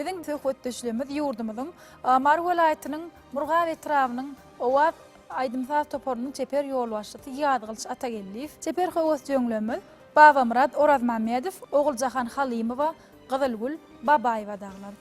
Biziň söhbetdeşligimiz ýurdumyzyň Mary welaýatynyň Murgap etrabynyň Owaz aýdym-saz toparynyň çeper ýolbaşçysy Ýazgylyç Atageldiýew, çeper höwesjeňlerimiz Babamyrat Orazmämmedow, Oguljahan Halymowa, Gyzylgül Babaýewa dagylar.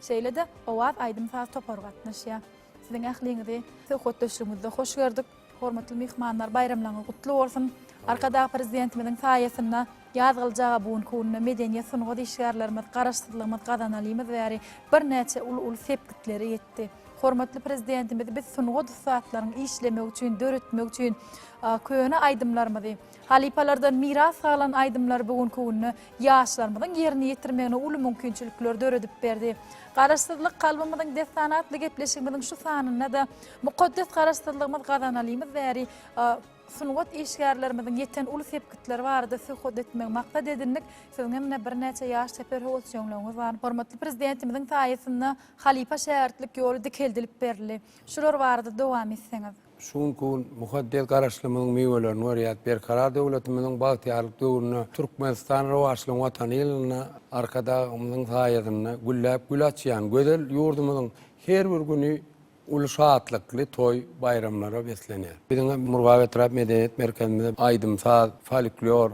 Şeýle-de Owaz aýdym-saz topary gatnaşýar. Siziň ähliňizi söhbetdeşligimizde hoş gördük. Hormatly myhmanlar, baýramlaryňyz gutly bolsun! Arkadag Prezidentimiziň saýasynda Ýazgylyç aga bu günki günde medeniýet, sungat işgärlerimiz Garaşsyzlygymyz gazanalymyz bäri birnäçe uly-uly sepgitlere ýetdi. Hormatly Prezidentimiz biz sungat ussatlaryň işlemegi üçin, döretmegi üçin köne aýdymlarymyzy, halypalardan miras galan aýdymlary bu günki günde ýaşlarymyzyň ýerine ýetirmegine uly mümkinçilikleri döredip berdi. Garaşsyzlyk kalbymyzyň dessany atly gepleşigimiziň şu sanynda-da mukaddes Garaşsyzlygymyz gazanalymyz bäri sungat işgärlerimiziň ýeten uly sepgitleri barada söhbet etmegi maksat edindik. Siziň hem ine birnäçe ýaş çeper höwesjeňligiňiz bar. Hormatly Prezidentimiziň saýasynda halypa-şägirtlik ýoly dikeldilip berildi. Şular barada dowam etseňiz. Şu günki gün mukaddes Garaşlygymyzyň miwelerini görýäris. Berkarar döwletimiziň bagtyýarlyk döwründe Türkmenistan rowaçlygyň Watany ýylynda Arkadagymyzyň saýasynda gülläp gül açýan gözel ýurdumyzyň her bir güni uly şatlykly toý baýramlara beslenýär. Biziň Murgap etrap medeniýet merkezimizde aýdym-saz, folklor,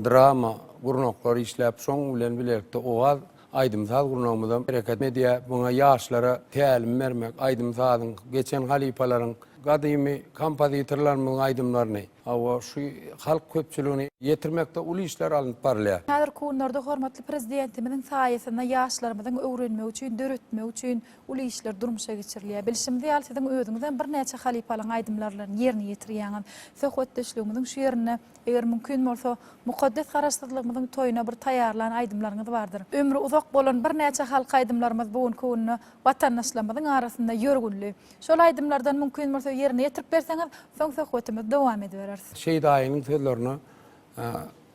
drama gurnaklar işläp, şoň bilen bilelikde Owaz aýdym-saz gurnagymyzam hereket edýär. Muňa ýaşlara tälim bermek, aýdym-sazyň, geçen halypalaryň, gadymy kompozitorlarymyzyň aýdymlaryny, hawa, şu halk köpçüligine ýetirmekde uly işler alnyp barylýar. Häzirki günlerde hormatly Prezidentimiziň saýasynda ýaşlarymyzyň öwrenmegi üçin, döretmegi üçin uly işler durmuşa geçirilýär. Bilşimiz ýaly, siziň özüňizem birnäçe halypalaryň aýdymlarlaryny ýerine ýetirýäňiz. Söhbetdeşligimiziň şu ýerinde Eger mümkin bolsa, mukaddes Garaşsyzlygymyzyň toýuna bir taýýarlan aýdymlaryňyz bardyr. Ömri uzak bolan birnäçe halk aýdymlarymyz bu günki günde watandaşlarymyzyň arasynda ýörgünli. Şol aýdymlardan mümkin bolsa ýerine ýetirip berseňiz, soň söhbetimizi dowam edibereris. Şeýdaýynyň sözlerine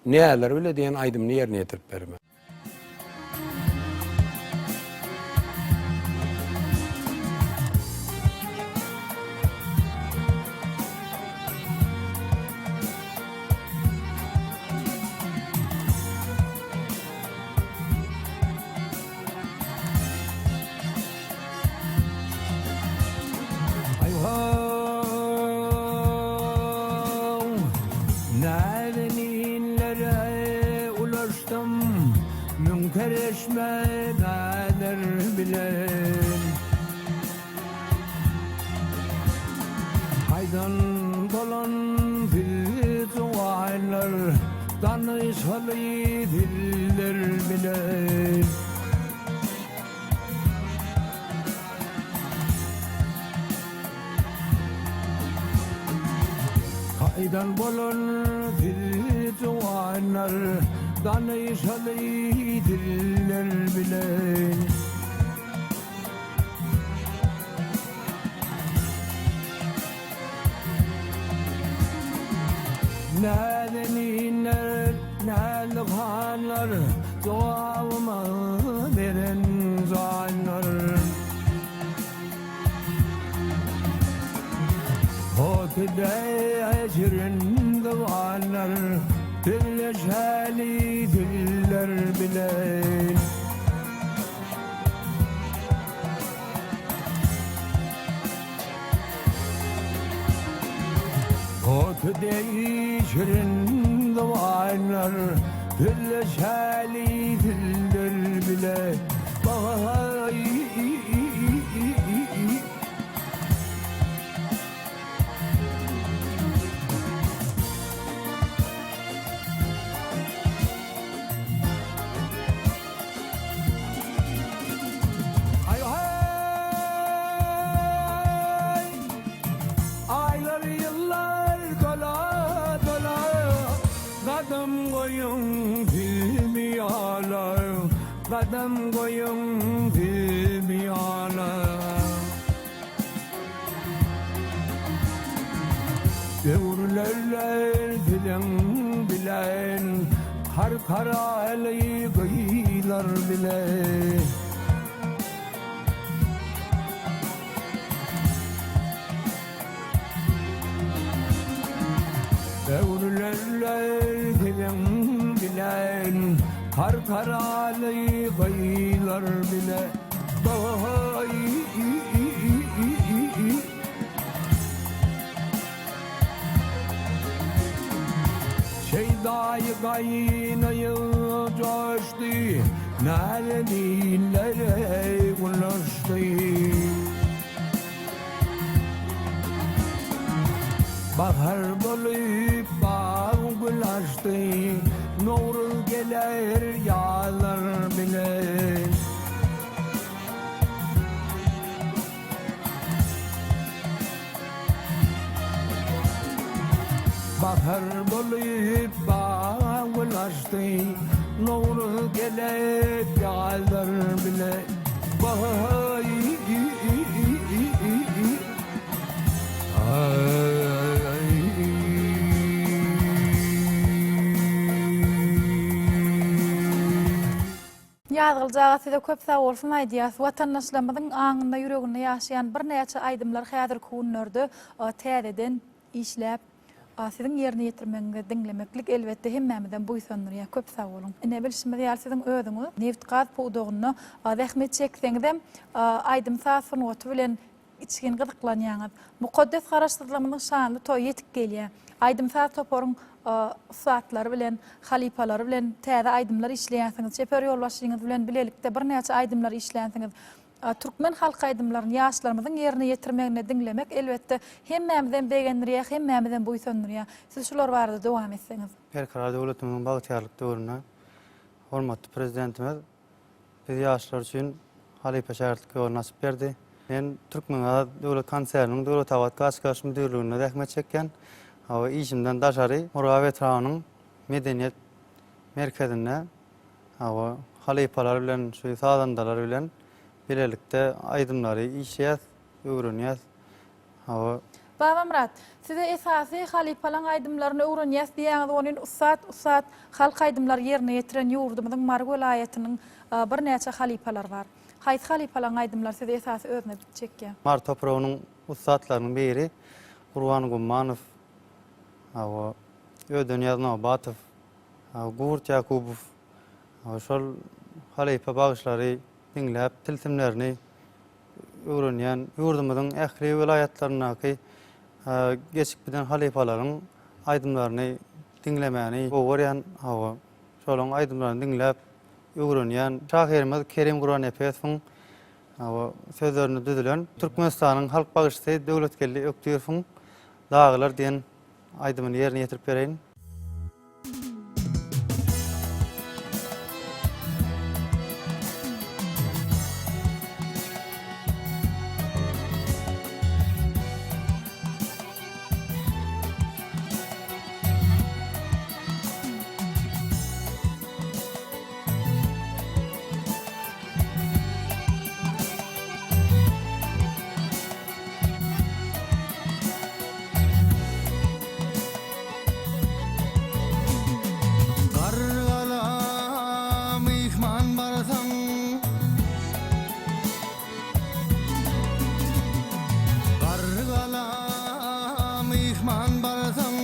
Näler bile diýen aýdymyny ýerine ýetirip berme. Näzeninlere ulaşdym, Müňkereşme näler bilen. Haýdan bolan siz juwanlar, Danyşaly diller bilen. Haýdan bolan siz juwanlar, Danyşaly diller bilen. Näzeninler, näzik hanlar, Jogabyma beren janlar. Ot deý şirin zybanlar, Sözleşeli diller bilen. Ot deý şirin zybanlar, Sözleşeli diller bile. Baý. Aý-haý! Aýlar, ýyllar dola-dola, Gadam goýuň bilmeýärler, Gadam goýuň bilmeýärler. Öwrülerler diliň bilen, Karkaraly gyzlar bile. Öwrülerler diliň bilen. Karkaraly gyýlar bile Baý. Şeýdaýy gaýynaýy joşdy, Näzeninlere ulaşdy. Bahar bolup bag gül açdy, Nowruz geler ýazlar bile. Bahar bolup bag gül açdy, Nowruz gelip ýazlar bile. Baý. Ýazgylyj aga size köp sag bolsun aýdýas. Watandaşlarymyzyň aňynda ýüreginde ýaşaýan birnäçe aýdymlar häzirki günlerde täzeden işläp siziň ýerine ýetirmegiňizi diňlemeklik elbetde hemmämizem buýsandyrýar. Köp sag boluň. Ine bilşimiz ýaly siziň özüňiz nebit-gaz pudagynda zähmet çekseňizem aýdym-saz sungaty bilen içgin gyzyklanýaňyz. Mukaddes Garaşsyzlygymyzyň şanly toýy ýetip gelýär. Aýdym-saz toparyň ussatlary bilen, halypalary bilen täze aýdymlar işleýänsiňiz. Çeper ýolbaşçyňyz bilen bilelikde birnäçe aýdymlar işlänsiňiz. Türkmen halk aýdymlaryny ýaşlarymyzyň ýerine ýetirmeginde diňlemek, elbetde, hemmämizem begendirýär, hemmämizem buýsandyrýar. Siz şular barada dowam etseňiz. Berkarar döwletimiziň bagtyýarlyk döwründe hormatly Prezidentimiz Biz ýaşlar üçin halypa-şägirtlik ýoluny açyp berdi. Men Türkmengaz döwlet konserniniň Döwletabat gaz çykaryş müdirliginde zähmet çekýän. Hawa, işimden daşary Murgap etrabynyň medeniýet merkezinde hawa, halypalar bilen, şu sazandalar bilen bilelikde aýdymlary işleýäs, öwrenýäs. Hawa. Babamyrat, size esasy halypalaň aýdymlaryny öwrenýäs diýýäňiz onin ussat ussat halk aýdymlary ýerine ýetiren ýurdumyzyň Mary welaýatynyň birnäçe halypalary bar. Haýsy halypalaň aýdymlary sizi esasy özüne çekýär? Mary topragynyň ussatlarynyň biri Gurban Gummanow, hawa, Ödenýaz Nobatow, hawa, Gurt Ýakubow, hawa, şol halypa bagşylary diňläp tilsimlerini öwrenýän, ýurdumyzyň ähli welaýatlaryndaky geçip giden halypalaryň aýdymlaryny diňlemäni gowy görýän, hawa, şolaryň aýdymlaryny diňläp öwrenýän şahyrymyz Kerim Gurbannepesowyň, hawa, sözlerine düzülen Türkmenistanyň halk bagşysy Döwletgeldi Ökdirowyň Daglar diýen aýdymyny ýerine ýetirip bereýin. Gargala myhman barsaň. Gargala myhman barsaň,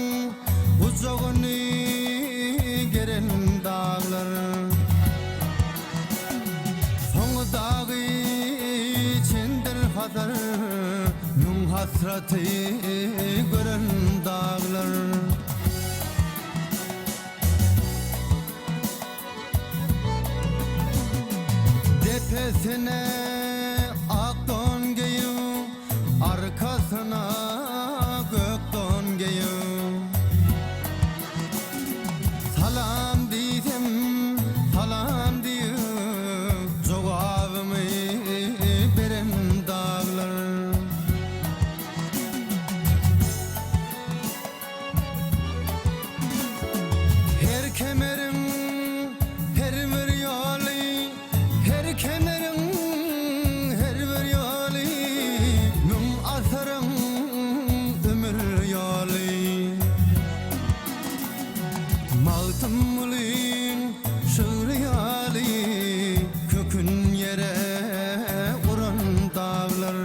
Gujagyny geren daglar. Soň dagy çendir Hazar, Müň hasraty gören daglar. Depesine ak don geýip, Arkasyna gök don geýip. Salam diýsem, salam diýip, Jogabymy beren daglar. Her kemeriň her bir ýoly, Her kemeriň her bir ýoly, Müň asyryň ömür ýoly. Magtymgulyň şygry ýaly, Kökün ýere uran daglar.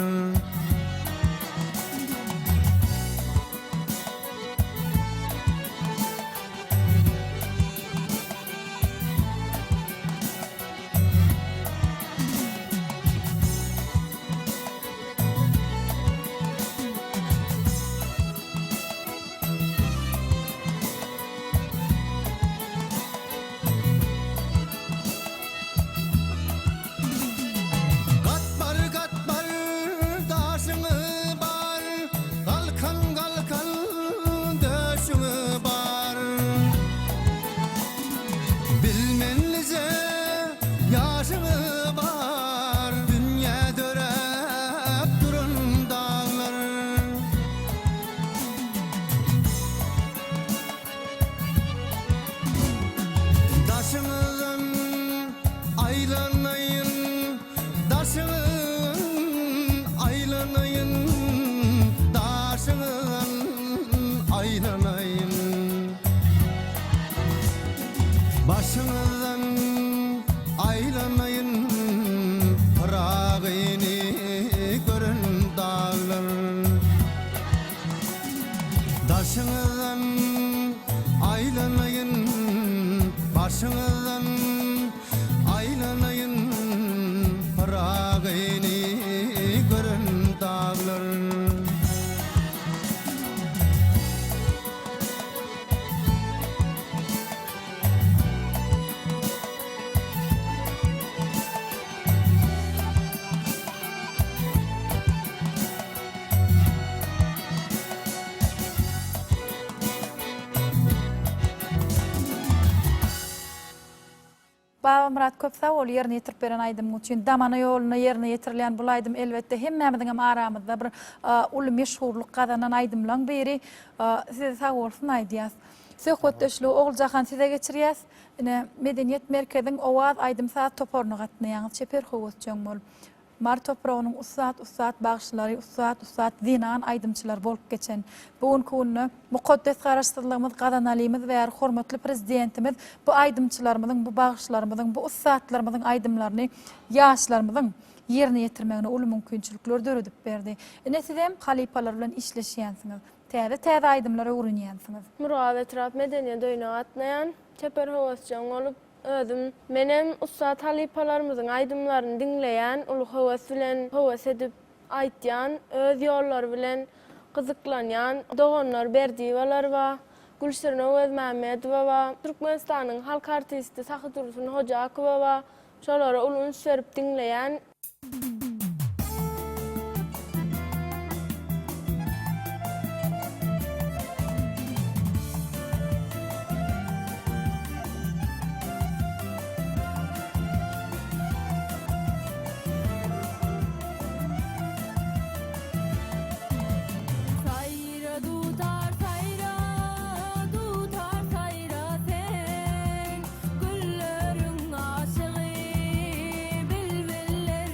aýlanaýyn. Başyňyzdan aýlanaýyn Pyragyny gören daglar. Daşyňyzdan aýlanaýyn Başyňyzdan aýlanaýyn Pyragyny gören daglar. Babamyrat köp sag bol ýerine ýetirip beren aýdymyň üçin. Damana ýolunda ýerine ýetirilýän bul aýdym elbetde hemmämiziňem aramyzda bir uly meşhurlyk gazanan aýdymlaň biri. Size sag bolsun aýdýas. Söhbetdeşligi Oguljahan size geçirýäs. Ine Medeniýet merkeziň Owaz aýdym-saz toparyna gatnaýaňyz çeper höwesjeň bolup. Mary topragynyň ussat-ussat bagşylary, ussat-ussat zenan aýdymçylary bolup geçen. Bu günki günde mukaddes Garaşsyzlygymyz gazanalymyz bäri hormatly Prezidentimiz bu aýdymçylarymyzyň, bu bagşylarymyzyň, bu ussatlarymyzyň aýdymlaryny ýaşlarymyzyň ýerine ýetirmegine uly mümkinçilikleri döredip berdi. Ine sizem halypalar bilen işleşýänsiňiz. Täze-täze aýdymlar öwrenýänsiňiz. Murgap etrap medeniýet öýüne gatnaýan, çeper höwesjeň bolup, Özüm. Menem ussat halypalarymyzyň aýdymlaryny diňleýän, uly höwes bilen höwes edip aýtýan, öz ýollary bilen gyzyklanýan doganlar Berdiýewalar bar, Gülşirin Öwezmämmedowa bar, Türkmenistanyň halk artisti Sahydursun Hojakowa bar, şolara uly üns berip diňleýän. Saýra dutar saýra, dutar saýra sen, Gülleriň aşygy, bilbiller.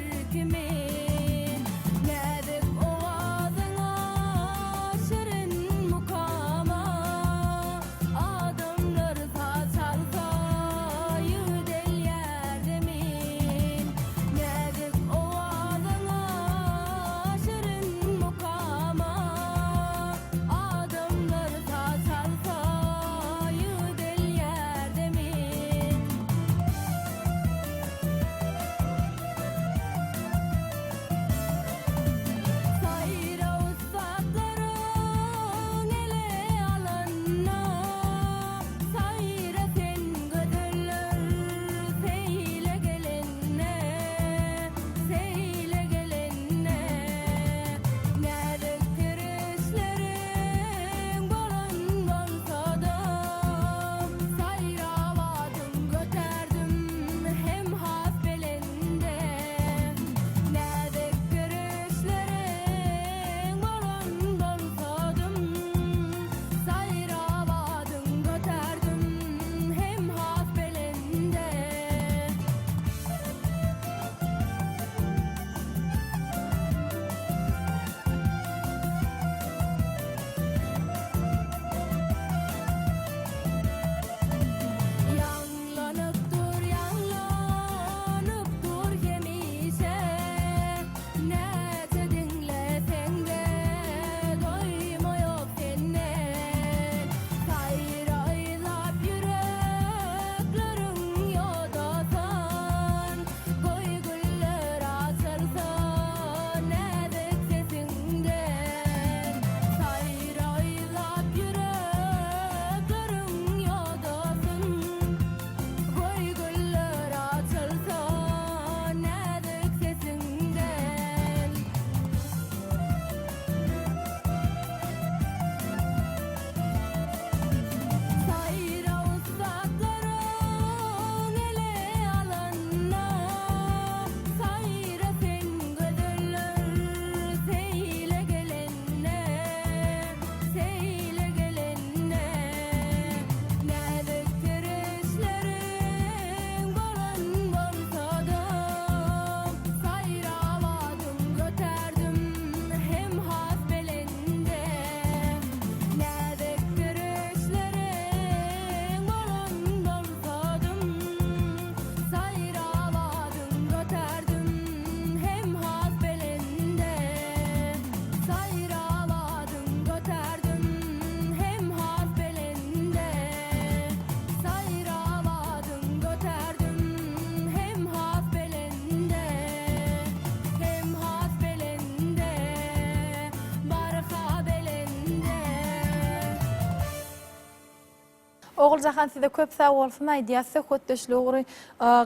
Oguljahan size köp sag bolsun aýdýas söhbetdeşligi ugry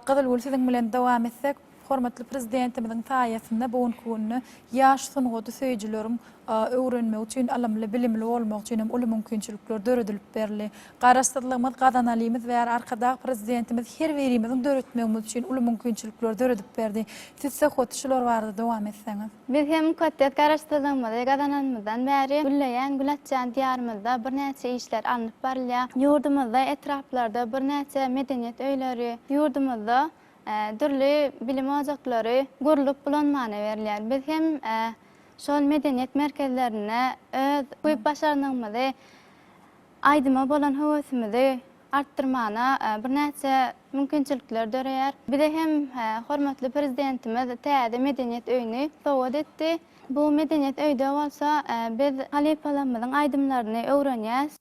Gyzylgül siziň bilen dowam etsek hormatly Prezidentimiziň saýasynda bu günki günde ýaş sungaty söýüjileriň öwrenmegi üçin ylymly bilimli bolmagy üçin hem uly mümkinçilikler döredilip berildi. Garaşsyzlygymyz gazanalymyz bäri Arkadag Prezidentimiz her birimiziň döretmegimiz üçin uly mümkinçilikleri döredip berdi. Siz söhbeti şular barada dowam etseňiz. Biz hem mukaddes Garaşsyzlygymyzy gazananymyzdan bäri gülleýän, gül açýan Diýarymyzda birnäçe işler alnyp barylýar. Ýurdumyzda etraplarda birnäçe medeniýet öýleri, ýurdumyzda dürli bilim ojaklary gurlup ulanmana berilýär. Biz hem şol medeniýet merkezlerinde öz ukyp-başarnygymyzy, aýdyma bolan höwesimizi artdyrmana birnäçe mümkinçilikler döreýär. Bize hem hormatly Prezidentimiz täze medeniýet öýüni sowgat etdi. Bu medeniýet öýde bolsa biz halypalarymyzyň aýdymlaryny öwrenýäs.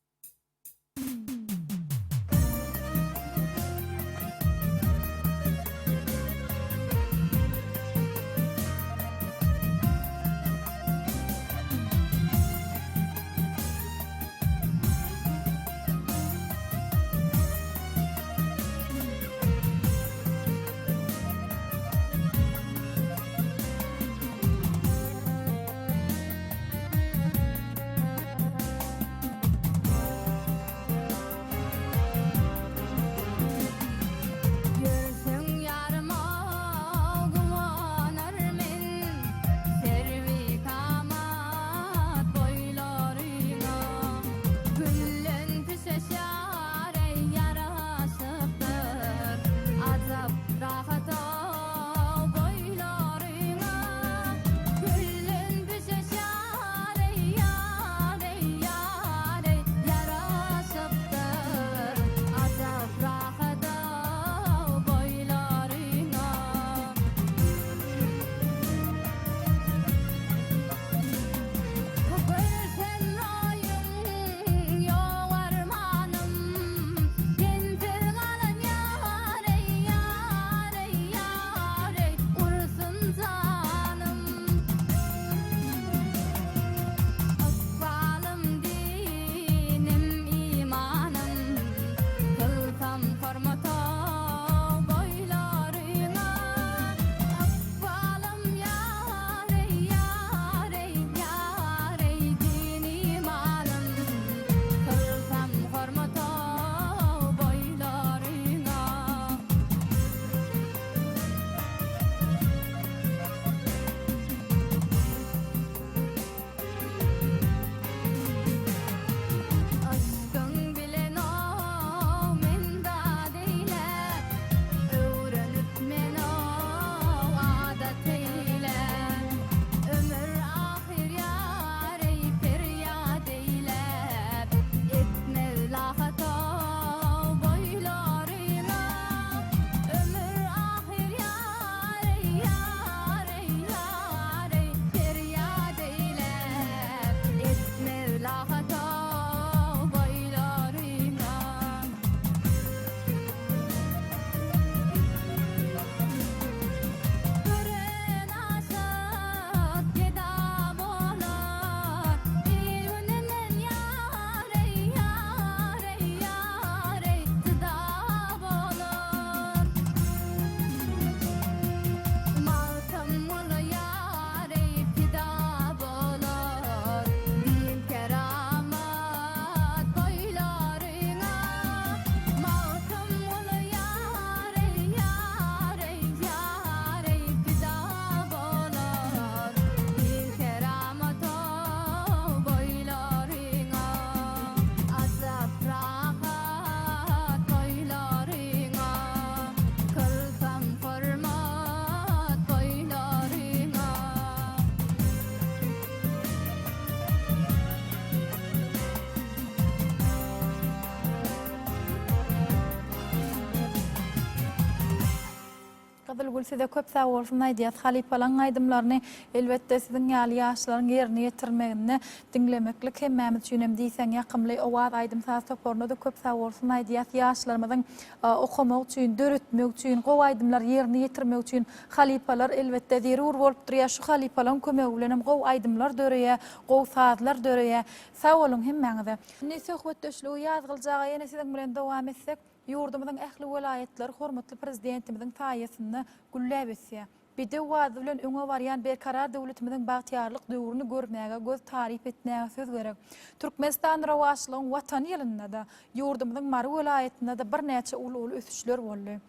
Gülgül size köp sag bolsun aýdýas. Halypalaň aýdymlaryny elbetde siziň ýaly ýaşlaryň ýerine ýetirmeginde diňlemeklik hemmämiz üçin hem diýseň ýakymly. Owaz aýdym-saz toparyna-da köp sag bolsun aýdýas. Ýaşlarymyzyň okamak üçin, döretmek üçin, gowy aýdymlary ýerine ýetirmek üçin halypalar elbetde zerur bolup durýar. Şu halypalaryň kömegi bilen hem gowy aýdymlar döreýär, gowy sazlar döreýär. Sag boluň hemmäňize. Indi söhbetdeşligi Ýazgylyç aga ýene siziň bilen dowam etsek. Ýurdumyzyň ähli welaýatlary hormatly Prezidentimiziň saýasynda gülläp ösýär. Bedew bady bilen öňe barýan Berkarar döwletimiziň bagtyýarlyk döwrüni görmäge göz taryp etmäge söz gerek. Türkmenistan rowaçlygyň Watany ýylynda-da, ýurdumyzyň Mary welaýatynda-da birnäçe uly-uly ösüşler boldy.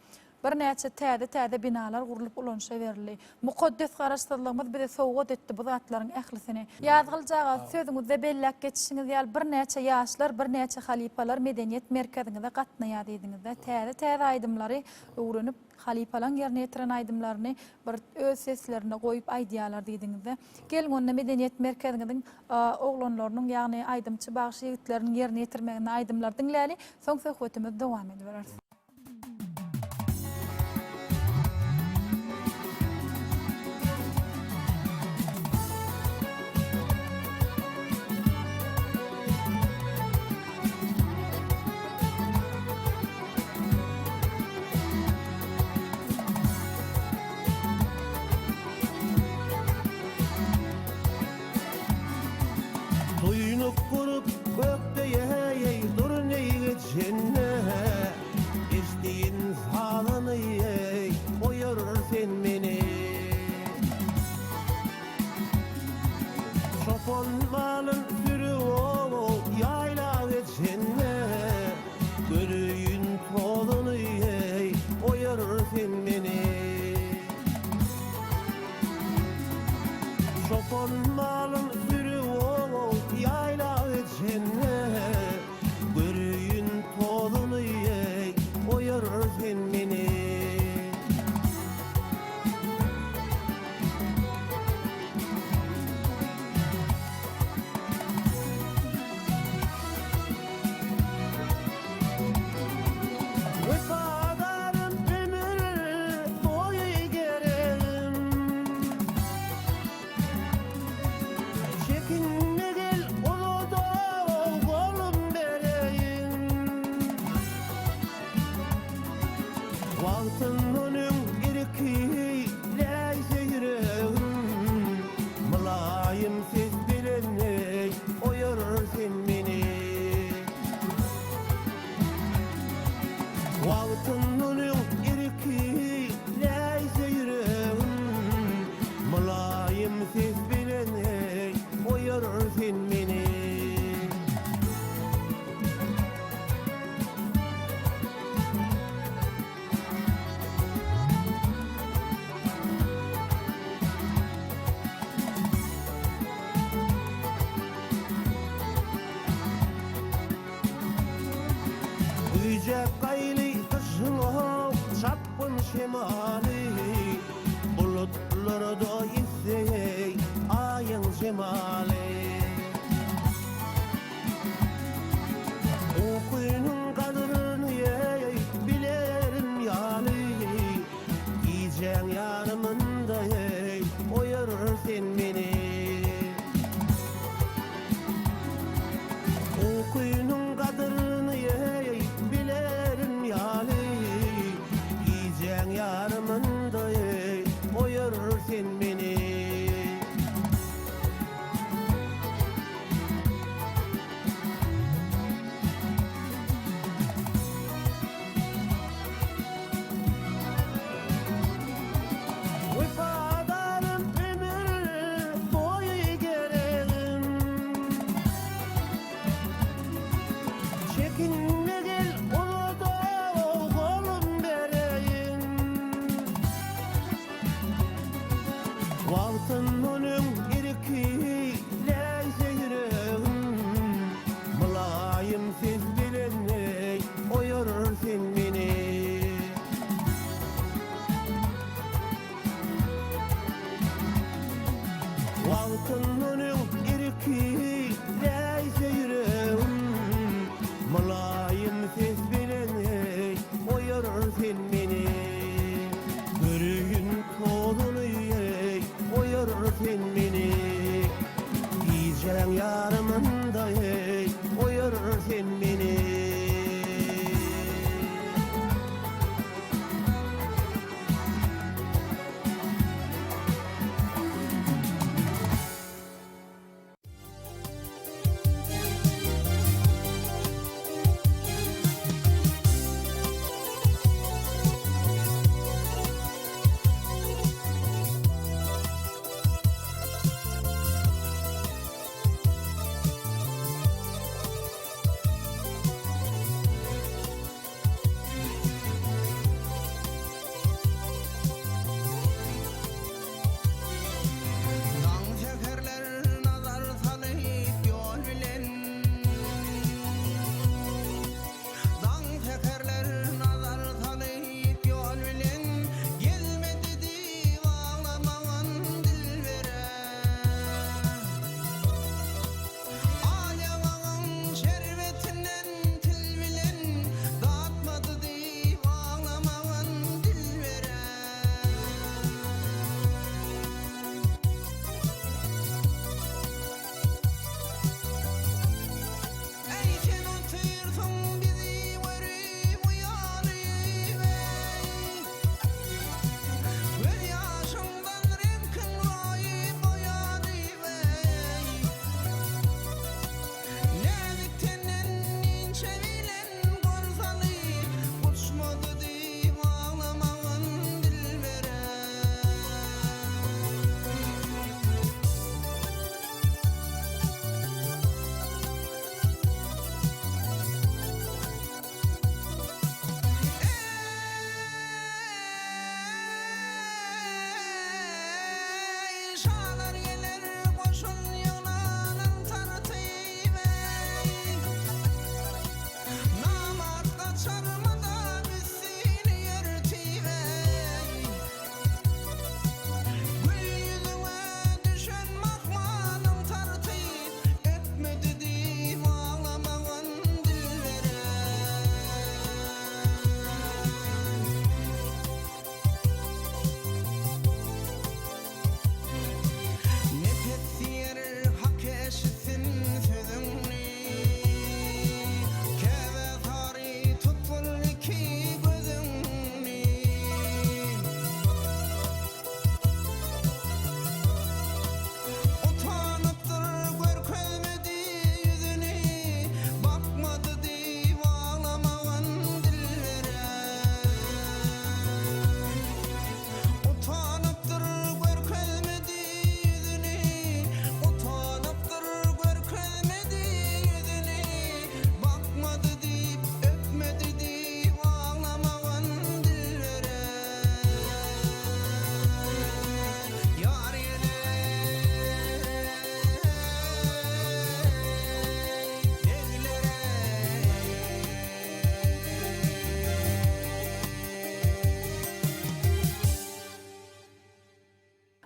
Birnäçe täze-täze binalar gurlup ulanyşa berildi. Mukaddes Garaşsyzlygymyz bize sowgat etdi bu zatlaryň ählisini. Ýazgylyç aga, sözüňizde belläp geçişiňiz ýaly birnäçe ýaşlar, birnäçe halypalar medeniýet merkeziňize gatnaýar diýdiňizde. Täze-täze aýdymlary öwrenip, halypalaň ýerine ýetiren aýdymlaryny bir öz seslerinde goýup aýdýarlar diýdiňizde. Geliň onda medeniýet merkeziňiziň oglanlarynyň ýagny aýdymçy bagşy ýigitleriniň ýerine ýetirmeginde aýdymlary diňläli, soň söhbetimizi dowam edibereris. Toýnuk gurup gökde ýeý dur neýge jenne Eşdeýin sazyny eý oýar sen meni. Çopan malyn sürüp ow ýaýla geçende Göreýin tozuny eý oýar sen meni. Çopan malyn sürüp ow ýaýla geçende Göreýin tozuny eý oýar sen meni. Wepadarym ömür boýy geregim. Çekinme gel uzada golum bereýin. Wagtyndan öň irki läýse ýüregim, Mylaýym ses bilen eý, oýar sen meni. Wagtyndan öň irki läýse ýüregim, Mylaýym ses bilen eý, oýar sen meni. Güýjäp gaýly gyşyň çapgyn şemaly, Bulutlarda ýitse Aýyň jemaly. Ukynyň gadryny eý, bilerin ýaly, Gijäň ýarymynda eý, oýar sen meni. Ukynyň gadryny eý, bilerin ýaly, Gijäň ýarymynda eý, oýar sen meni. Wepadarym ömür boýy geregim. Çekinme gel uzada golum bereýin. Wagtyndan öň irki läýse ýüregim, Mylaýym ses bilen eý, oýar sen meni. Wagtyndan öň irki läýse ýüregim, Mylaýym ses bilen eý, oýar sen meni. Göreýin.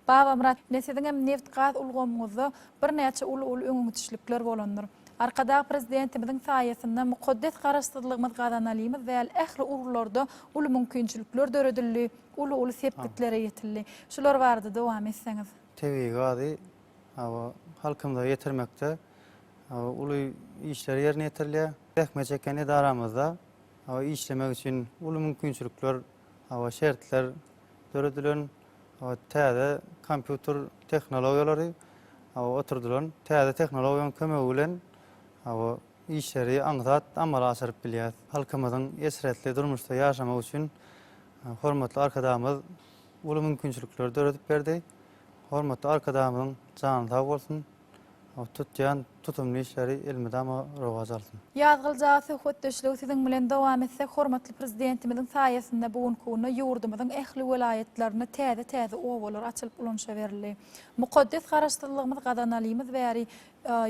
Babamyrat, ine siziňem nebit-gaz ulgamyňyzda birnäçe uly-uly öňegidişlikler bolandyr. Arkadag Prezidentimiziň saýasynda mukaddes Garaşsyzlygymyz gazanalymyz bäli ähli ugurlarda uly mümkinçilikler döredildi, uly-uly sepgitlere ýetildi. Şular barada dowam etseňiz. Tebigy gazy halkymyza ýetirmekde uly işler ýerine ýetirilýär. Zähmet çekýän edaramyzda işlemek üçin uly mümkinçilikler, şertler döredilen. Täze kompýuter tehnologiýalary oturdylan. Täze tehnologiýanyň kömegi bilen işleri aňsat amala aşyryp bilýäris. Halkymyzyň eşretli durmuşda ýaşamagy üçin hormatly Arkadagymyz uly mümkinçilikleri döredip berdi. Hormatly Arkadagymyzyň jany sag bolsun, tutýan tutumly işleri elmydama rowaç alsyn. Ýazgylyja aga söhbetdeşligi siziň bilen dowam etsek, hormatly Prezidentimiziň saýasynda bu günki günde ýurdumyzyň ähli welaýatlarynda täze-täze obalar açylyp ulanyşa berildi. Mukaddes Garaşsyzlygymyz gazanalymyz bäri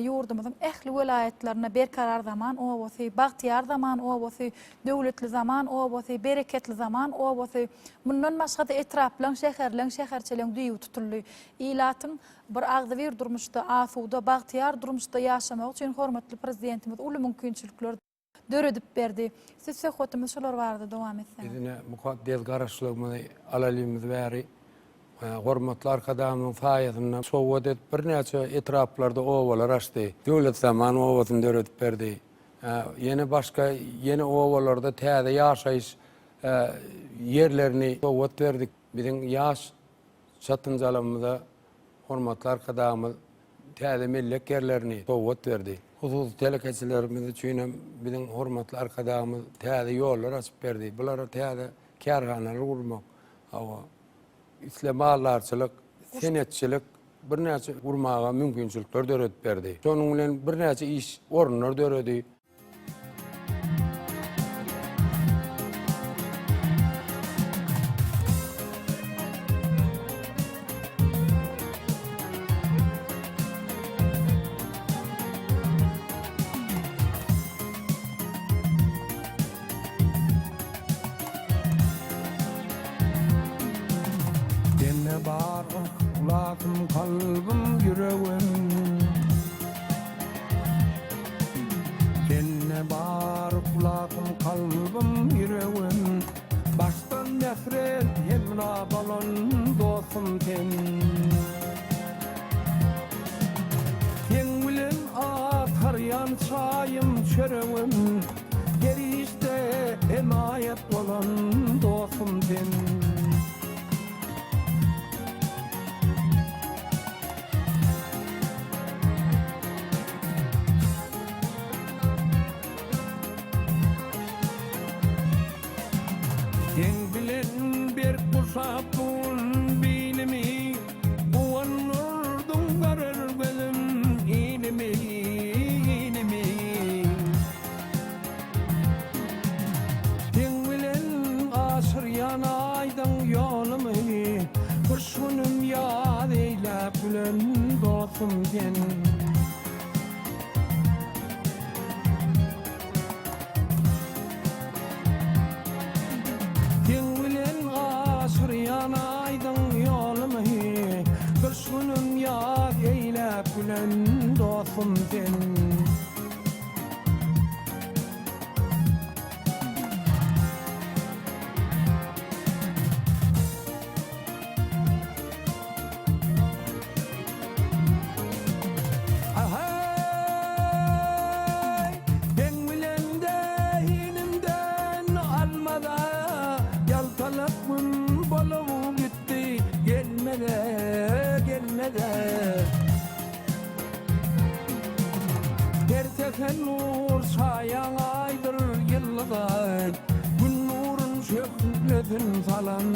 ýurdumyzyň ähli welaýatlarynda Berkarar zaman obasy, Bagtyýar zaman obasy, Döwletli zaman obasy, Bereketli zaman obasy, mundan başga-da etraplaryň, şäherleň, şäherçeleň düýbi tutuldy. Ilatyň bir agzybir durmuşda, asuda, bagtyýar durmuşda ýaşamagy üçin hormatly Prezidentimiz uly mümkinçilikleri döredip berdi. Siz söhbetimizi şolar barada dowam etseňiz. Biz ine mukaddes Garaşsyzlygymyzy alalymyz bäri hormatly Arkadagymyzyň saýasynda sowgat edip birnäçe etraplarda obalar açdy. Döwletzaman obasyny döredip berdi. Ýene başga ýene obalarda täze ýaşaýyş ýerlerini sowgat berdik. Biziň ýaş çatynjalarymyza hormatly Arkadagymyz täze mellek ýerlerini sowgat berdi. Hususy telekeçilerimiz üçin hem biziň hormatly Arkadagymyz täze ýollar açyp berdi. Bulara täze kärhanalar gurmak, hawa, isle maldarçylyk, senetçilik birnäçe gurmaga mümkinçilikler döredip berdi. Şonuň bilen birnäçe iş orunlar döredi. Sende bar yhlasym, kalbym, ýüregim. Sende bar yhlasym, kalbym, ýüregim. Başdan mährem hemra bolan dostum sen. Seň bilen atarýan çaýym, çöregim. Her işde hemaýat bolan dostum sen. Seň bilen berk gurşap dur bilimi, Guwandyrdyň görer gözüm ilimi, ilimi. Seň bilen aşyrýan aýdyň ýolumy, Gyş günüm ýaz eýläp gülen dostum sen. Seň bilen aşyrýan aýdyň ýolumy, Gyş günüm ýaz eýläp gülen dostum sen. Ahaý, seň bilen zehinimden almada, Ýaltalyk gün bolup gitdi, gelmede, gelmede. Her säher nur çaýan Aýdyr ýyldyza, Gün nurun şöhlesin salan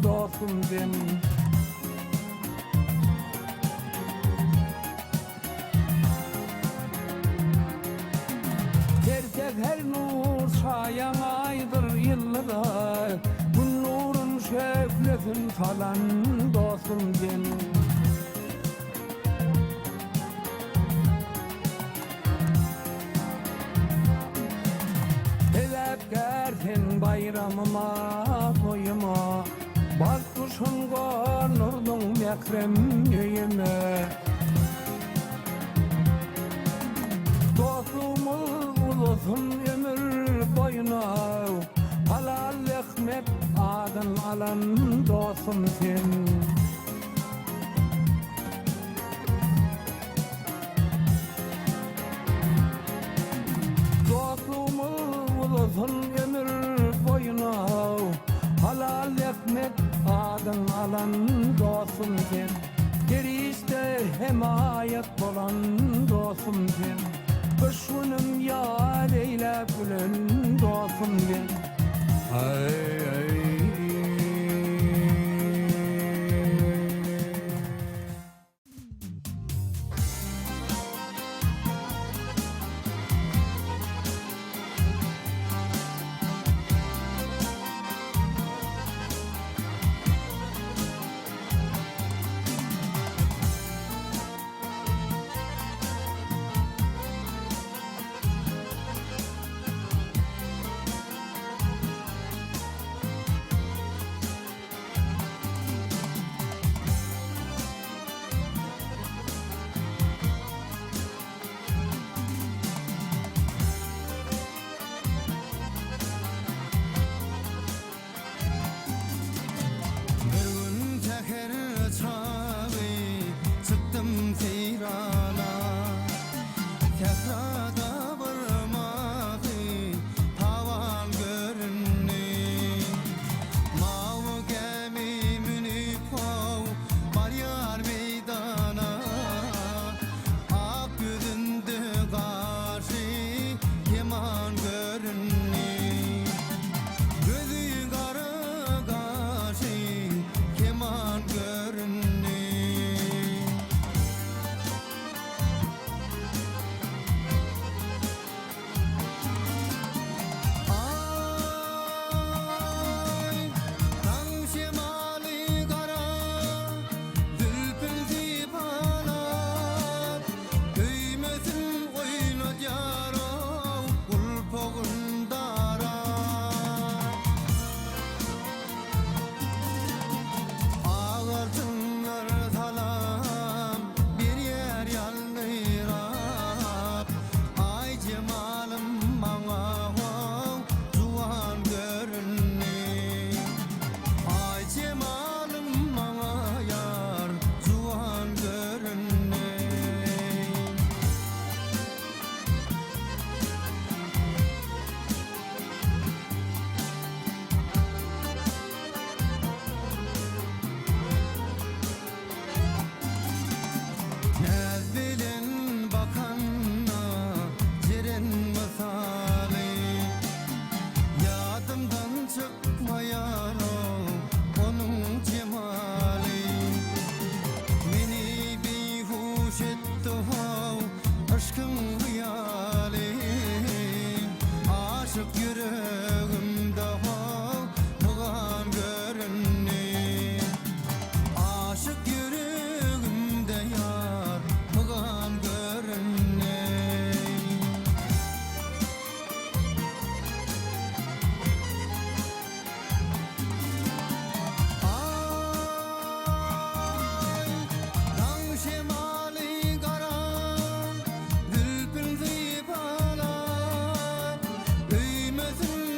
dostum sen. Her säher nur çaýan Aýdyr ýyldyza, Gün nurun şöhlesin salan dostum sen. Sebäpkär sen baýramyma, toýuma. Bagt guşun gondurdyň mährem öýüme. Dostlugymyz uzasyn ömür boýuna, Halal zähmet adyn alan dostum sen. Dostlugymyz uzasyn ömür boýuna, Halal zähmet adyn alan dostum sen. Perişde hemaýat bolan dostum sen. Gyş günüm ýaz eýläp gülen dostum sen. Aý-aý. Bir gün säher çagy çykdym seýrana. Sährada bir mahy taban göründi. Mawy gämi münüp how barýar meýdana. Ak ýüzünde gaşy keman göründi. Gözi gara gaşy keman göründi. Aý, daň şemaly gara, zülpün sypalap, Öýmesin oýnadýar-ow gulpagyn darap. Ak altynlar salam berýär ýaldyrap, Aý jemalym maňa how juwan göründi. Aý jemalym maňa ýar juwan göründi. Näz bilen bakanda jeren mysaly, Ýadymdan çykmaýar-ow onuň jemaly. Meni beýhuş etdi-how yşkyň hyýaly, Aşyk ýüregimde-how pygan göründi. Aşyk ýüregimde ýar pygan göründi. Aý, daň şemaly gara, zülpün sypalap, Öýmesin.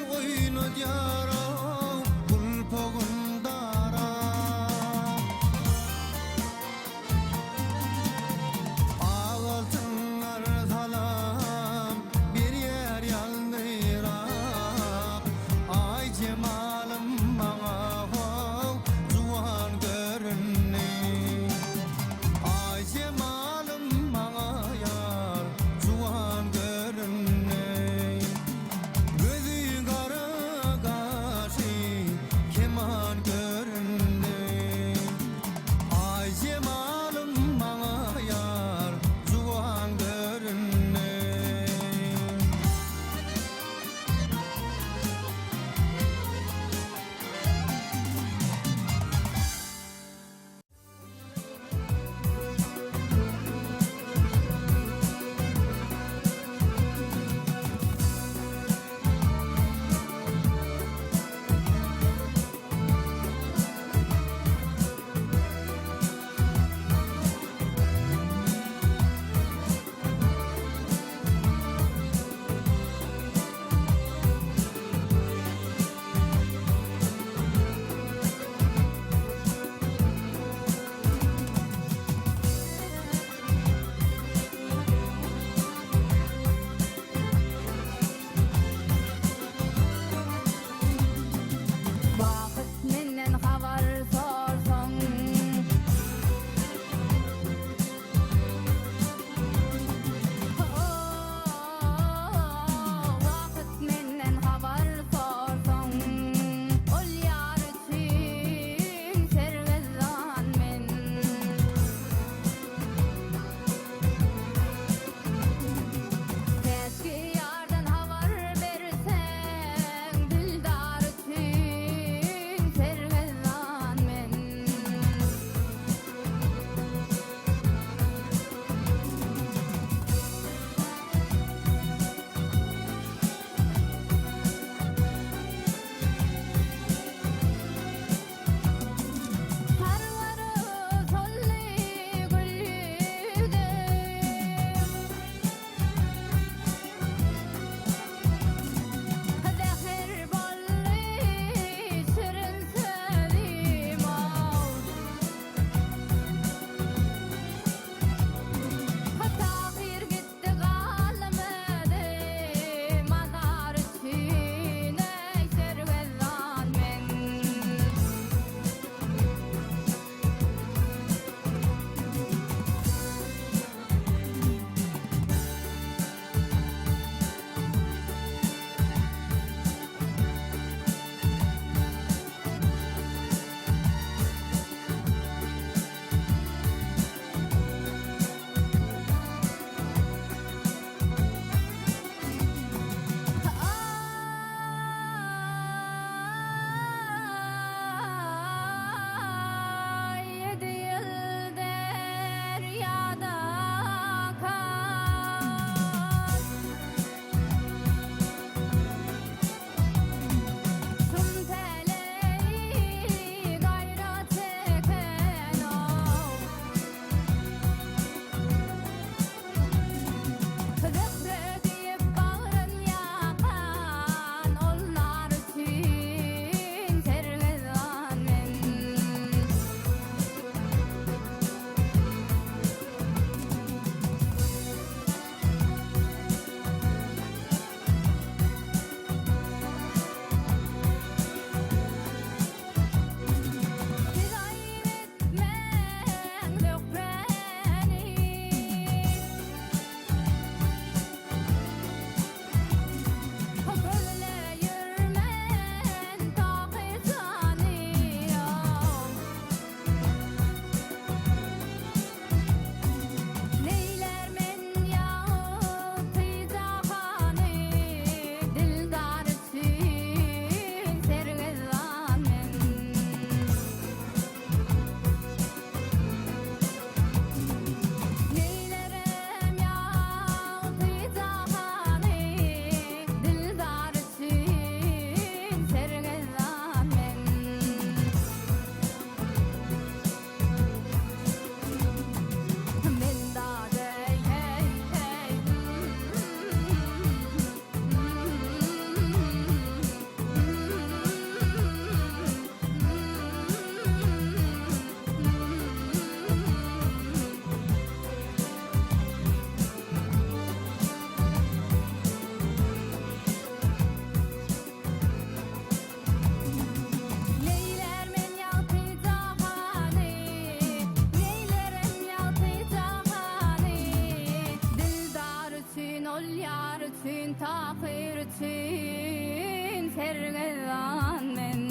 Tahyr üçin sergezdan men.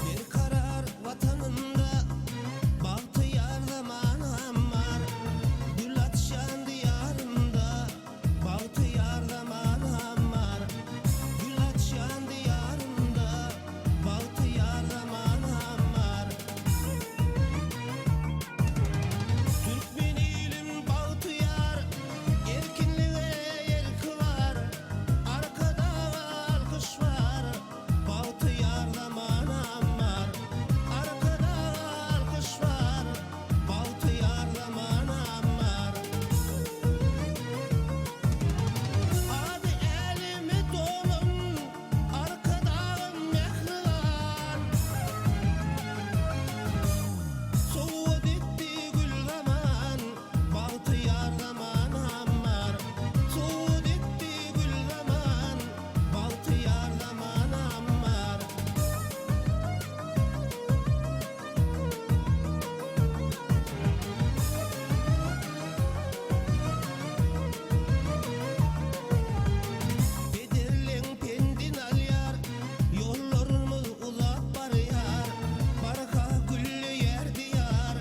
Berkarar Watanymda bagtyýar zamanam bar. Gül açýan Diýarymda bagtyýar zamanam bar. Gül açýan Diýarymda bagtyýar zamanam bar. Türkmen ilim bagtyýar, erkinlige erki bar. Arkadaga alkyş bar, bagtyýar zamanam bar. Arkadaga alkyş bar, Bagtyýar zamanam bar. Ady äleme dolan Arkadagym mähriban. Sowgat etdi gül zaman, Bagtyýar zamanam bar. Sowgat etdi gül zaman, Bagtyýar zamanam bar. Pederleň pendin alýar, Ýollarymyz uzap barýar, Barha gülleýär Diýar,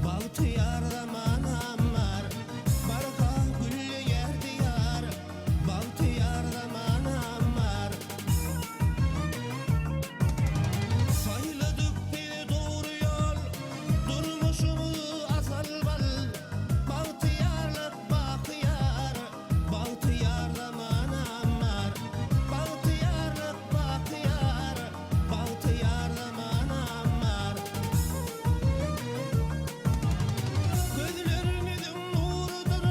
Bagtyýar zamanam bar. Barha gülleýär Diýar, Bagtyýar zamanam bar. Saýladyk biz dogry ýol, Durmuşymyz asal-bal. Bagtyýarlyk bakyýar, Bagtyýar zamanam bar. Bagtyýarlyk bakyýar, Bagtyýar zamanam bar. Gözlerimiziň nurudyr,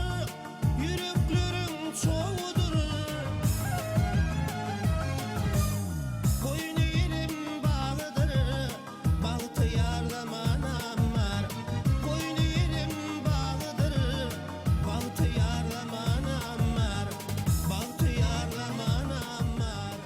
Ýürekleriň çogudyr. Goýny ilim bagydyr, Bagtyýar zamanam bar. Goýny ilim bagydyr, Bagtyýar zamanam bar. Bagtyýar zamanam bar.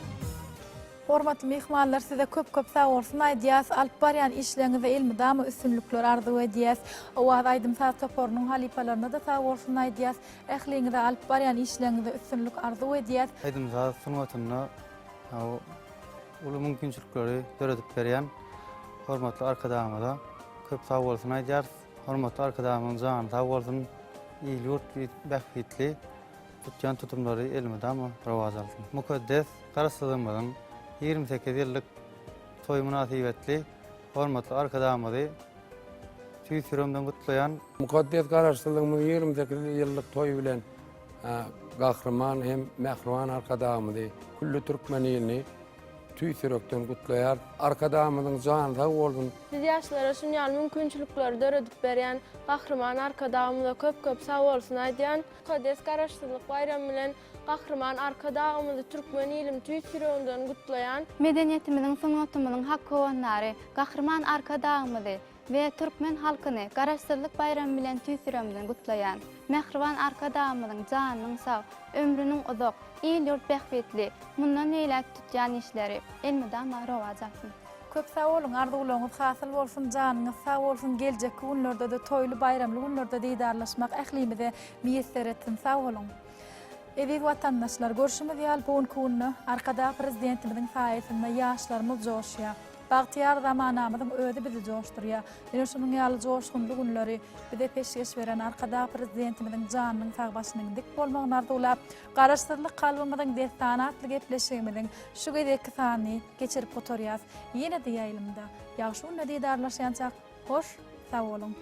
Hormatly myhmanlar size köp köp sag bolsun aýdýas alyp barýan işleriňizde elmydama üstünlikler arzuw edýäs. Owaz aýdym saz toparynyň halypalaryna-da sag bolsun aýdýas. Ähliňize alyp barýan işleriňizde üstünlik arzuw edýäs. Aýdym-saz sungatynda uly mümkinçilikleri döredip berýän hormatly Arkadagymyza köp sag bolsun aýdýarys. Hormatly Arkadagymyzyň jany sag bolsun, il-ýurt bähbitli tutýan tutumlary elmydama rowaç alsyn. Mukaddes Garaşsyzlygymyzyň 28 ýyllyk toýy mynasybetli hormatly Arkadagymyzy tüýs ýüregimden gutlaýan. Mukaddes Garaşsyzlygymyzyň 28 ýyllyk toýy bilen Gahryman hem mähriban Arkadagymyzy, külli türkmen ilini tüýs ýürekden gutlaýar. Arkadagymyzyň jany sag bolsun! Biz ýaşlara şun ýaly mümkinçilikleri döredip berýän Gahryman Arkadagymyza köp-köp sag bolsun aýdýan. Mukaddes Garaşsyzlyk baýramy bilen Gahryman Arkadagymyzy türkmen ilim tüýs ýüregimden gutlaýan. Medeniýetimiziň, sungatymyzyň hak howandary Gahryman Arkadagymyzy we türkmen halkyny Garaşsyzlyk baýramy bilen tüýs ýüregimden gutlaýan. Mähriban Arkadagymyzyň janynyň sag, ömrüniň uzak, il-ýurt bähbitli mundan beýläk tutýan işleri elmydama rowaç alsyn. Köp sag boluň arzuwlaryňyz hasyl bolsun janyňyz sag bolsun geljekki günlerdede toýly baýramly günlerde didarlaşmak ählimize miýesser etsin sag boluň. Eziz watandaşlar görşümiz ýaly bu günki günde Arkadag Prezidentimiziň saýasynda ýaşlarymyz joşýar. Bagtyýar zamanamyzyň özi bizi joşdurýar. Ine şunuň ýaly joşgunly günleri bize peşgeş beren Arkadag Prezidentimiziň janynyň sag başynyň dik bolmagyny arzuwlap Garaşsyzlyk kalbymyzyň dessany atly gepleşigimiziň şu gezekki sanyny geçirip gutarýas. Ýene-de ýaýlymda, ýagşy günde didarlaşýançak, hoş, sag boluň!